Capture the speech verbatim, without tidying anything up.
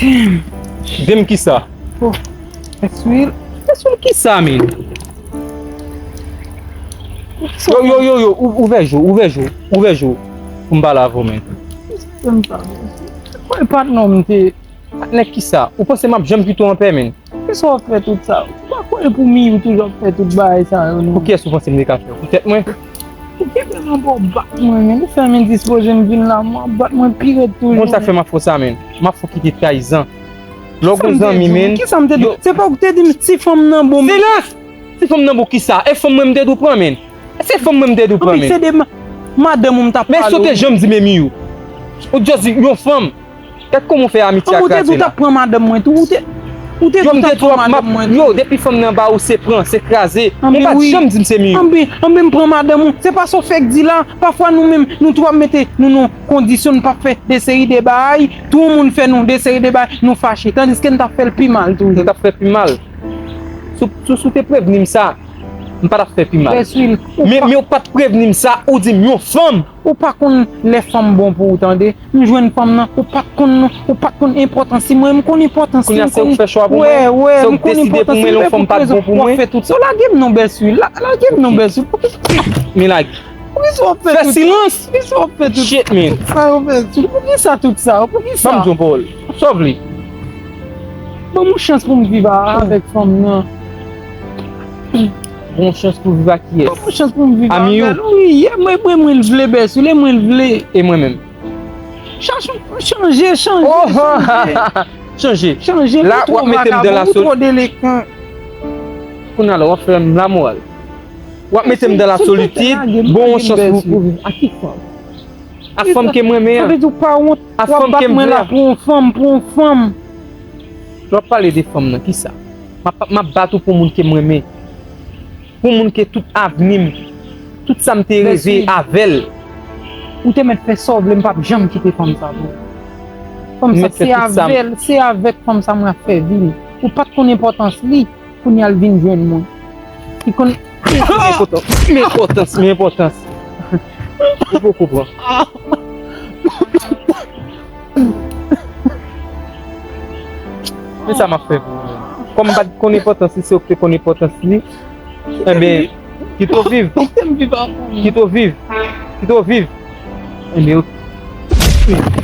Damn. Damn kisa? Oh, eswil. Eswil kisa, men? Yo, yo, yo, yo, ou- ouvè je w, ouvè je w, ouvè je w. Pou m pale avè w, men. Kisa m sa, men? Kòman patnè w m te Nèg kisa? Ou panse m ap janm kite w anpè, men? Kisa w ap fè tout sa? Ou pa kwè pou Miyu toujou ap fè tout bagay sa yo, non? Pou kiyès ou panse m te ka fè? Pou tèt mwen? Ou kenbe m anba w bat mwen, men. Ou fè m endispoze, m vin la, m ap bat mwen pi rèd toujou. Ou konn sa k fè m ap fè w sa, men? M ap fè w kite trayizan. Lè w gon zanmi, men. Kisa m te di w? Se pa ou ki te di m si fanm nan bon, men. Silans! Si fanm nan bon kisa? E fanm mwen m te dwe pran, men. E se fanm mwen m te dwe pran, men. Anpi se de ma- madanm ou m t ap pale w. Men si w te janm di men Miyu. Ou just di yon fanm. Gad kòman w fè amitye a kraze la. Ou te di w t ap pran madanm mwen tou. Ou te, ou te di w t ap pran madanm mwen tou. Yo, depi fanm nan ba ou, se pran, se kraze. Ou pa t janm di m se Miyu. Anben, anben, m pran madanm ou. Se pa sa w fèk di la. Pafwa nou menm, nou tou ap mete nou nan kondisyon, n p ap fè de seri de bagay. Tou yon moun fè nou de seri de bagay, nou fache. Tandiske n t ap fè l pi mal toujou. Nou t ap fè pi mal. Si w, si w, si w te prevni m sa, m pa t ap fè pi mal. Men, men ou pa t prevni m sa, ou di m yon fanm. Ou pa konn lè fanm bon pou ou, tande. M jwenn fanm nan, ou pa t konn non, ou pa t konn enpòtans li. Mwen, m konn enpòtans li. Kounye a, se ou k fè chwa pou mwen? Wè, wè, m konn enpòtans li. Se ou k deside pou mwen lè yon fanm pa t bon pou mwen? W ap fè tout sa. Lage m non, bèswil. La- Lage m non, bèswil. Poukisa? Men lage. Poukisa w ap fè tout sa? Fè silans! Poukisa w ap fè tout sa? Shit, man. Sa w ap fè tout. Poukisa tout sa? Poukisa? Ban m di yon pawòl. Sa w vle? Ban m yon chans pou m viv a- avèk fanm nan. Bon chans pou viv ak kiyès? Bon chans pou m viv avè l. Wi, e mwen, mwen, mwen l vle, bèswil, e mwen l vle. E mwen menm? Chache, chanje, chanje, chanje. Chanje. Chanje, la, w ap mete m dan lasol- Ou twò vagabon, ou twò delenkan. Kounye a la, w ap fè m lamoral. W ap mete m dan lasolitid, bon yon chans pou, pou viv. Ak ki fanm? Ak fanm ke m renmen an. Sa vle di w pa wont, w ap bat mwen la pou yon fanm, pou yon fanm. Lè w ap pale de fanm nan, kisa? M ap, m ap bat ou pou moun ke m renmen. Pou moun ke tout avni m, tout sa m te reve avè l. Ou te mèt fè sa w vle, m p ap janm kite fanm sa pou ou. Fanm sa, se avè l, se avèk fanm sa mwen ap fè vi m. Ou pa t konn enpòtans li, kounye a l vin jwenn mwen. Li konn men enpòtans, men enpòtans, men enpòtans. Ou poko pran. Men sa m ap fè pou ou menm? Kòm m pa t konn enpòtans li, se ou ki te konn enpòtans li. Enben, kite w viv. Kite w viv. Kite w viv. Enben, ok.